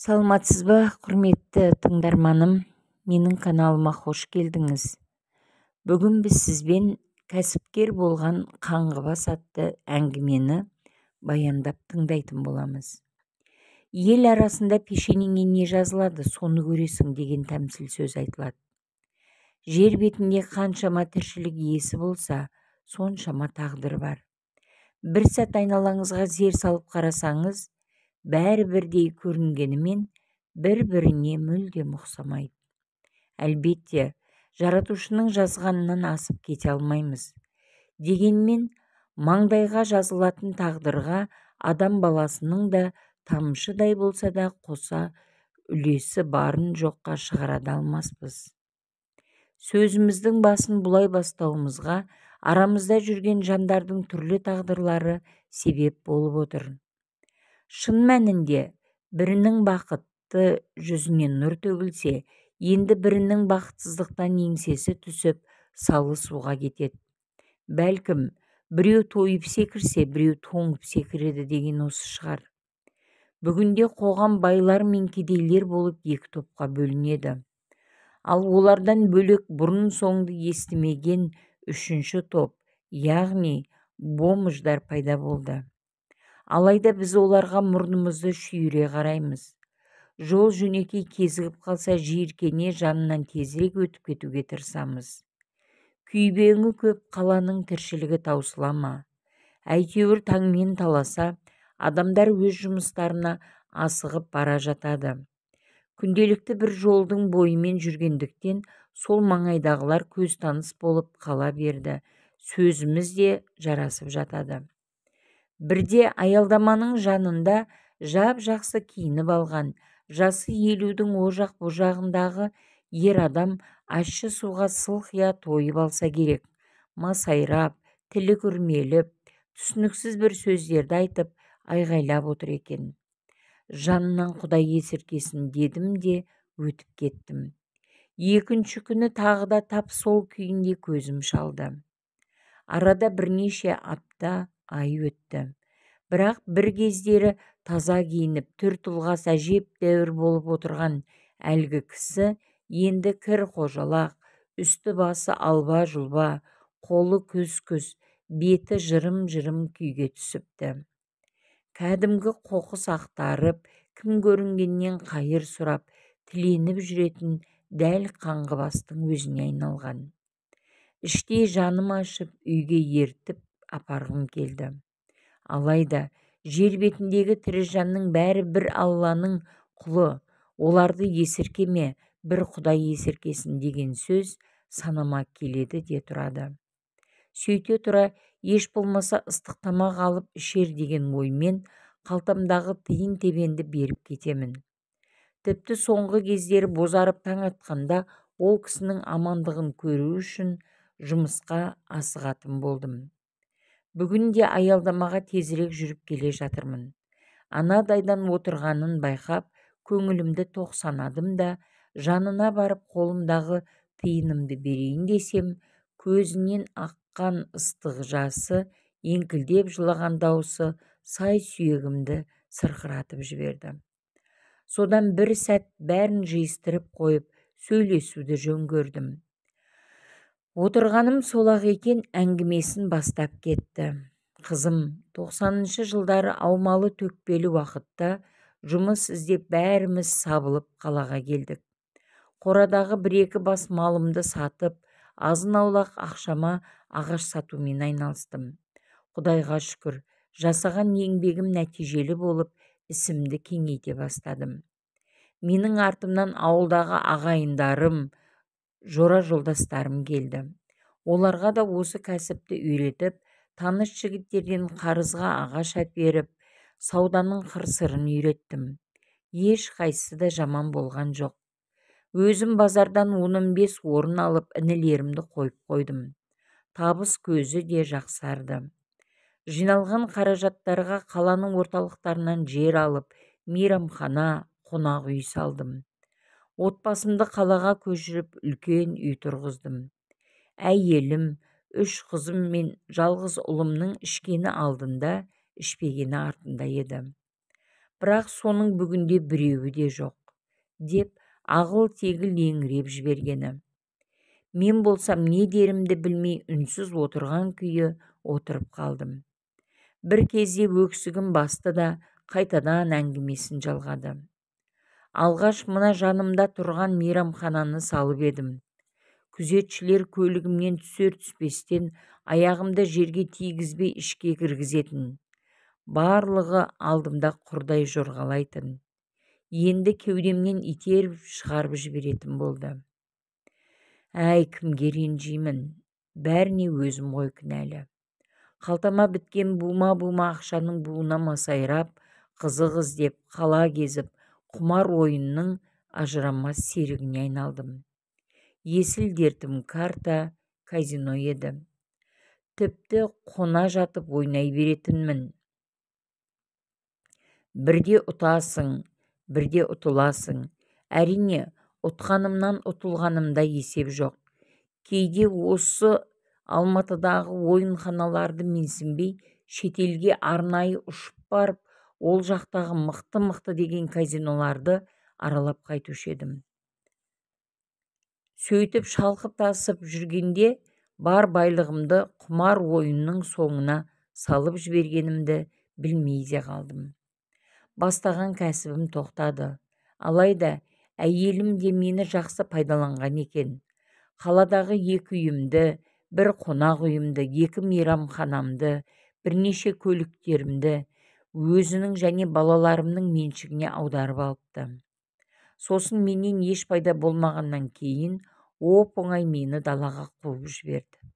Саламатсыз ба, құрметті тыңдарманым, менің каналыма қош келдіңіз. Бүгін біз сізбен кәсіпкер болған қаңғыбас атты әңгімені баяндап тыңдайтын боламыз. Ел арасында пешенеңе не жазылады, соны көресің деген тәмсіл сөз айтылады. Жер бетінде қаншама тіршілік иесі болса, соншама тағдыр бар. Бір сәт айналаңызға зер салып қарасаңыз, бәрі бірдей көрінгенімен бір-біріне мүлдем ұқсамайды. Әлбетте, жаратушының жазғанынан асып кете алмаймыз. Дегенмен, маңдайға жазылатын тағдырға адам баласының да тамшыдай болса да қоса үлесі барын жоққа шығара да алмаспыз. Сөзіміздің басын бұлай бастауымызға арамызда жүрген жандардың түрлі тағдырлары себеп болып отыр. Шын мәнінде бірінің бақытты жүзіне нұр төгілсе, енді бірінің бақытсыздықтан еңсесі түсіп, салы суға кетеді. Бәлкім, біреу тойып секірсе, біреу тоңып секіреді деген осы шығар. Бүгінде қоғам байлар мен кедейлер болып екі топқа бөлінеді. Ал олардан бөлек бұрын соңды естімеген үшінші топ, яғни бомждар пайда болды. Алайда біз оларға мұрнымызды шүйіре қараймыз. Жол жөнекей кезігіп қалса, жиіркене жанынан тезірек өтіп кетуге тырысамыз. Күйбеңі көп қаланың тіршілігі таусыла ма? Әйтеуір таңмен таласа, адамдар өз жұмыстарына асығып бара жатады. Күнделікті бір жолдың бойымен жүргендіктен сол маңайдағылар көз таныс болып қала берді. Сөзіміз де жарасып жатады. Бірде аялдаманың жанында жап-жақсы киініп алған, жасы 50-дің о жақ бұ жағындағы ер адам ащы суға сылқия тойып алса керек. Масайрап, тілі күрмеліп, түсініксіз бір сөздерді айтып, айғайлап отыр екен. Жанынан Құдай есіркесін дедім де өтіп кеттім. Екінші күні тағы да тап сол күйінде көзім шалды. Арада бірнеше апта, ай өтті. Бірақ бір кездері таза киініп, түр тұлғасы әжептәуір болып отырған әлгі кісі енді кір қожалақ, үсті басы алба-жұлба, қолы күс-күс, беті жырым-жырым күйге түсіпті. Кәдімгі қоқыс ақтарып, кім көрінгеннен қайыр сұрап, тіленіп жүретін дәл қаңғыбастың өзіне айналған. Іштей жаным ашып, үйге ертіп апарғым келді. Алайда жер бетіндегі тірі жанның бәрі бір Алланың құлы, оларды есіркеме, бір Құдай есіркесін деген сөз санама келеді де тұрады. Сөйте тұра, еш болмаса ыстық тамақ алып ішер деген оймен қалтамдағы тиын-тебенді беріп кетемін. Тіпті соңғы кездері бозарып таң атқанда ол кісінің амандығын көру үшін жұмысқа асығатын болдым. Бүгін де аялдамаға тезірек жүріп келе жатырмын. Анадайдан отырғанын байқап, көңілімді тоқ санадым да, жанына барып қолымдағы тиынымды берейін десем, көзінен аққан ыстық жасы, еңкілдеп жылаған даусы сай сүйегімді сырқыратып жіберді. Содан бір сәт бәрін жиыстырып қойып, сөйлесуді жөн көрдім. Отырғаным солақ екен, әңгімесін бастап кетті. Қызым, 90-шы жылдары аумалы төкпелі уақытта жұмыс іздеп бәріміз сабылып қалаға келдік. Қорадағы бір-екі бас малымды сатып, азын-аулақ ақшама ағаш сатумен айналыстым. Құдайға шүкір, жасаған еңбегім нәтижелі болып, ісімді кеңейте бастадым. Менің артымнан ауылдағы ағайындарым, жора жолдастарым келді. Оларға да осы кәсіпті үйретіп, таныс жігіттерден қарызға ағаш әперіп, сауданың қыр-сырын үйреттім. Еш қайсысы да жаман болған жоқ. Өзім базардан 15 орын алып, інілерімді қойып қойдым. Табыс көзі де жақсарды. Жиналған қаражаттарға қаланың орталықтарынан жер алып, мейрамхана, қонақ үй салдым. Отбасымды қалаға көшіріп, үлкен үй тұрғыздым. Әйелім, 3 қызым мен жалғыз ұлымның ішкені алдында, ішпегені артында еді. Бірақ соның бүгінде біреуі де жоқ, деп ағыл-тегіл еңіреп жібергені. Мен болсам не дерімді білмей үнсіз отырған күйі отырып қалдым. Бір кезде өксігім басты да қайтадан әңгімесін жалғады. Алғаш мына жанымда тұрған мейрамхананы салып едім. Күзетшілер көлігімнен түсер түспестен аяғымды жерге тигізбей ішке кіргізетін. Барлығы алдымда құрдай жорғалайтын. Енді кеудемнен итеріп шығарып жіберетін болды. Әй, кімге ренжимін? Бәріне өзім ғой кінәлі. Қалтама біткен бума-бума ақшаның буына масайрап, қызық іздеп, қала кезіп, құмар ойынның ажырамас серігіне айналдым. Есіл дертім карта, казино еді. Тіпті қона жатып ойнай беретінмін. Бірде ұтасың, бірде ұтыласың. Әрине, ұтқанымнан ұтылғанымда есеп жоқ. Кейде осы Алматыдағы ойынханаларды менсінбей, шетелге арнайы ұшып барып, ол жақтағы мықты-мықты деген казиноларды аралап қайтушы едім. Сөйтіп шалқып тасып жүргенде бар байлығымды құмар ойынның соңына салып жібергенімді білмей де қалдым. Бастаған кәсібім тоқтады. Алайда әйелім де мені жақсы пайдаланған екен. Қаладағы 2 үйімді, бір қонақ үйімді, 2 мейрамханамды, бірнеше көліктерімді өзінің және балаларымның меншігіне аударып алыпты. Сосын менен еш пайда болмағаннан кейін оп-оңай мені далаға қуып жіберді.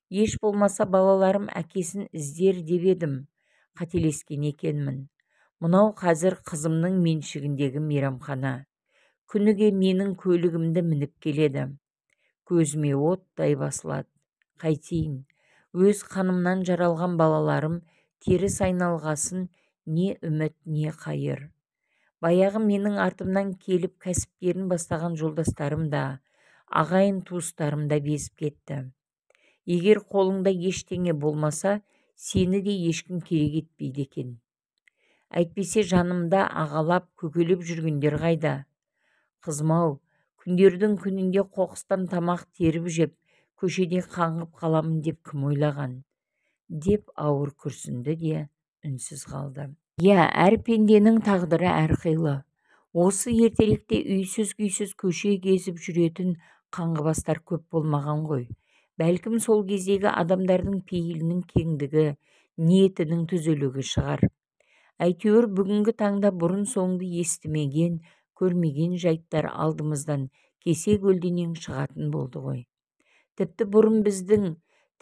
Еш болмаса балаларым әкесін іздер деп едім, қателескен екенмін. Мынау қазір қызымның меншігіндегі мейрамхана. Күніге менің көлігімді мініп келеді. Көзіме оттай басылады. Қайтейін, өз қанымнан жаралған балаларым теріс айналғасын не үміт, не қайыр. Баяғы менің артымнан келіп кәсіптерін бастаған жолдастарым да, ағайын туыстарым да безіп кетті. Егер қолыңда ештеңе болмаса, сені де ешкім керек етпейді екен. Әйтпесе жанымда ағалап, көкелеп жүргендер қайда? Қызым-ау, күндердің күнінде қоқыстан тамақ теріп жеп, көшеде қаңғып қаламын деп кім ойлаған? Деп ауыр күрсінді де үнсіз қалды. Иә, әр пенденің тағдыры әрқилы. Осы ертеректе үйсіз-күйсіз көше кезіп жүретін қаңғыбастар көп болмаған ғой. Бәлкім сол кездегі адамдардың пейілінің кеңдігі, ниетінің түзулігі шығар. Әйтеуір бүгінгі таңда бұрын соңды естімеген, көрмеген жайттар алдымыздан кесе көлденең шығатын болды ғой. Тіпті бұрын біздің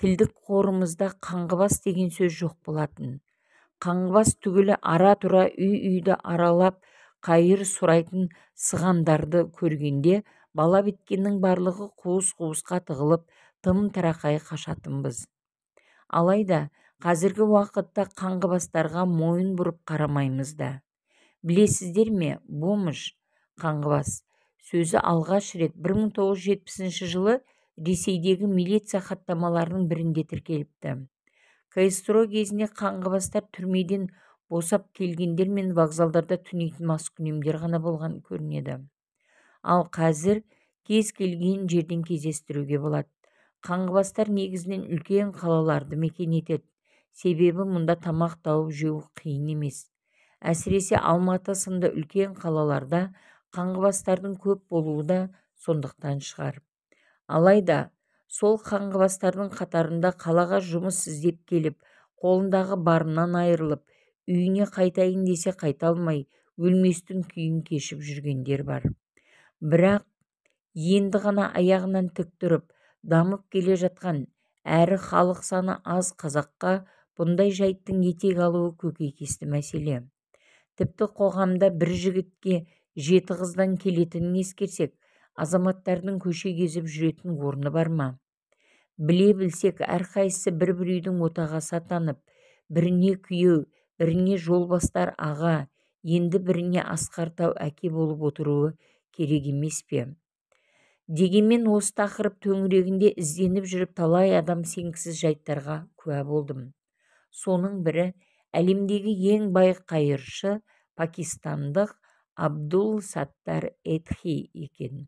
тілдік қорымызда қаңғыбас деген сөз жоқ болатын. Қаңғыбас түгілі ара-тұра үй-үйді аралап, қайыр сұрайтын сығандарды көргенде бала біткеннің барлығы қуыс-қуысқа тығылып, тым тырақай қашатынбыз. Алайда қазіргі уақытта қаңғыбастарға мойын бұрып қарамаймыз да. Білесіздер ме, бомж, қаңғыбас сөзі алғаш рет 1970 жылы Ресейдегі милиция хаттамаларының бірінде тіркеліпті. КСРО кезінде қаңғыбастар түрмеден босап келгендер мен вокзалдарда түнейтін маскүнемдер ғана болған көрінеді. Ал қазір кез келген жерден кездестіруге болады. Қаңғыбастар негізінен үлкен қалаларды мекен етеді. Себебі мұнда тамақ тауып жеу қиын емес. Әсіресе Алматы сынды үлкен қалаларда қаңғыбастардың көп болуы да сондықтан шығар. Алайда сол қаңғыбастардың қатарында қалаға жұмыс іздеп келіп, қолындағы барынан айырылып, үйіне қайтайын десе қайта алмай, өлместің күйін кешіп жүргендер бар. Бірақ енді ғана аяғынан тік тұрып, дамып келе жатқан, әрі халық саны аз қазаққа бұндай жайттың етек алуы көкейкесті мәселе. Тіпті қоғамда бір жігітке 7 қыздан келетінін ескерсек, азаматтардың көше кезіп жүретін орны бар ма? Біле білсек, әрқайсысы бір-бір үйдің отағасы атанып, біріне күйеу, біріне жолбастар аға, енді біріне асқар тау әке болып отыруы керек емес пе? Дегенмен осы тақырып төңірегінде ізденіп жүріп талай адам сенгісіз жайттарға куә болдым. Соның бірі әлемдегі ең бай қайыршы пакистандық Абдул Саттар Эдхи екен.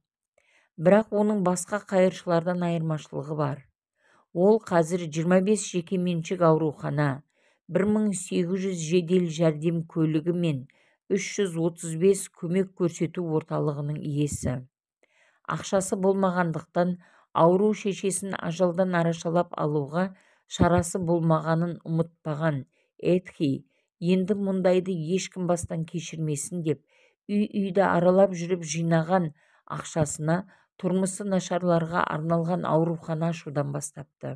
Бірақ оның басқа қайыршылардан айырмашылығы бар. Ол қазір 25 жекеменшік аурухана, 1800 жедел жәрдем көлігі мен 335 көмек көрсету орталығының иесі. Ақшасы болмағандықтан ауру шешесін ажалдан арашалап алуға шарасы болмағанын ұмытпаған Эдхи енді мұндайды ешкім бастан кешірмесін деп үй-үйді аралап жүріп жинаған ақшасына тұрмысы нашарларға арналған аурухана ашудан бастапты.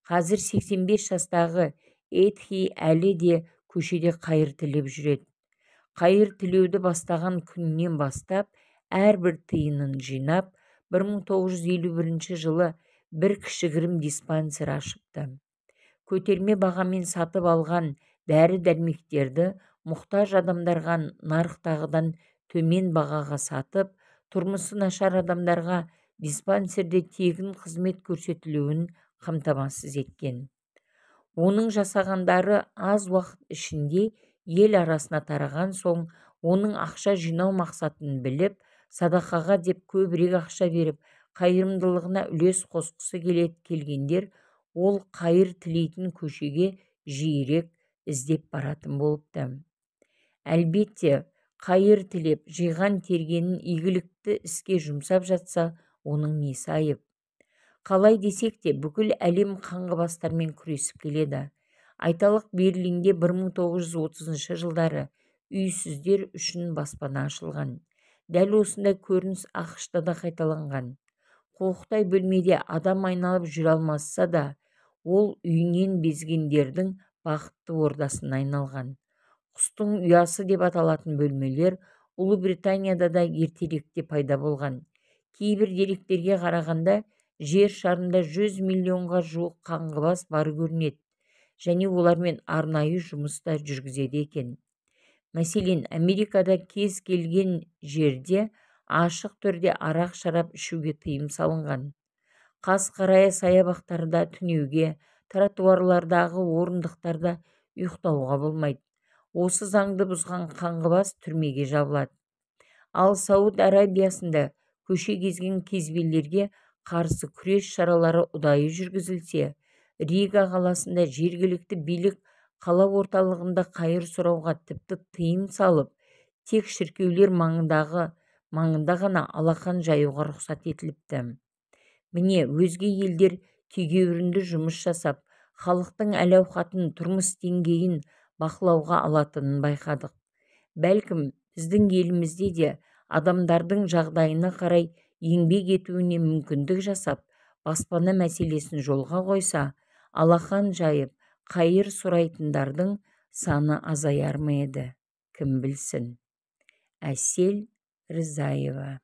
Қазір 85 жастағы Эдхи әлі де көшеде қайыр тілеп жүреді. Қайыр тілеуді бастаған күнінен бастап әрбір тиынын жинап, 1951 жылы бір кішігірім диспансер ашыпты. Көтерме бағамен сатып алған дәрі-дәрмектерді мұқтаж адамдарға нарықтағыдан төмен бағаға сатып, тұрмысы нашар адамдарға диспансерде тегін қызмет көрсетілуін қамтамасыз еткен. Оның жасағандары аз уақыт ішінде ел арасына тараған соң, оның ақша жинау мақсатын біліп, садақаға деп көбірек ақша беріп, қайырымдылығына үлес қосқысы келгендер ол қайыр тілейтін көшеге жиірек іздеп баратын болыпты. Әлбетте, қайыр тілеп, жиған тергенін игілікті іске жұмсап жатса, оның несі айып? Қалай десек те, бүкіл әлем қаңғыбастармен күресіп келеді. Айталық, Берлинде 1930 жылдары үйсіздер үшін баспана ашылған. Дәл осындай көрініс АҚШ-та да қайталанған. Қоқтай бөлмеде адам айналып жүре алмаса да, ол үйінен безгендердің бақытты ордасына айналған. Құстың ұясы деп аталатын бөлмелер Ұлыбританияда да ертеректе пайда болған. Кейбір деректерге қарағанда, жер шарында 100 миллионға жуық қаңғыбас бар көрінеді және олармен арнайы жұмыс та жүргізеді екен. Мәселен, Америкада кез келген жерде ашық түрде арақ шарап ішуге тыйым салынған. Қас қарая саябақтарда түнеуге, тротуарлардағы орындықтарда ұйықтауға болмайды. Осы заңды бұзған қаңғыбас түрмеге жабылады. Ал Сауд Арабиясында көше кезген кезбелерге қарсы күрес шаралары ұдайы жүргізілсе, Рига қаласында жергілікті билік қала орталығында қайыр сұрауға тіпті тыйым салып, тек шіркеулер маңында ғана алақан жаюға рұқсат етіліпті. Міне, өзге елдер тегеурінді жұмыс жасап, халықтың әл-ауқатын, тұрмыс деңгейін бақылауға алатынын байқадық. Бәлкім, біздің елімізде де адамдардың жағдайына қарай еңбек етуіне мүмкіндік жасап, баспана мәселесін жолға қойса, алақан жайып, қайыр сұрайтындардың саны азаяр ма еді, кім білсін. Әсел Рзаева.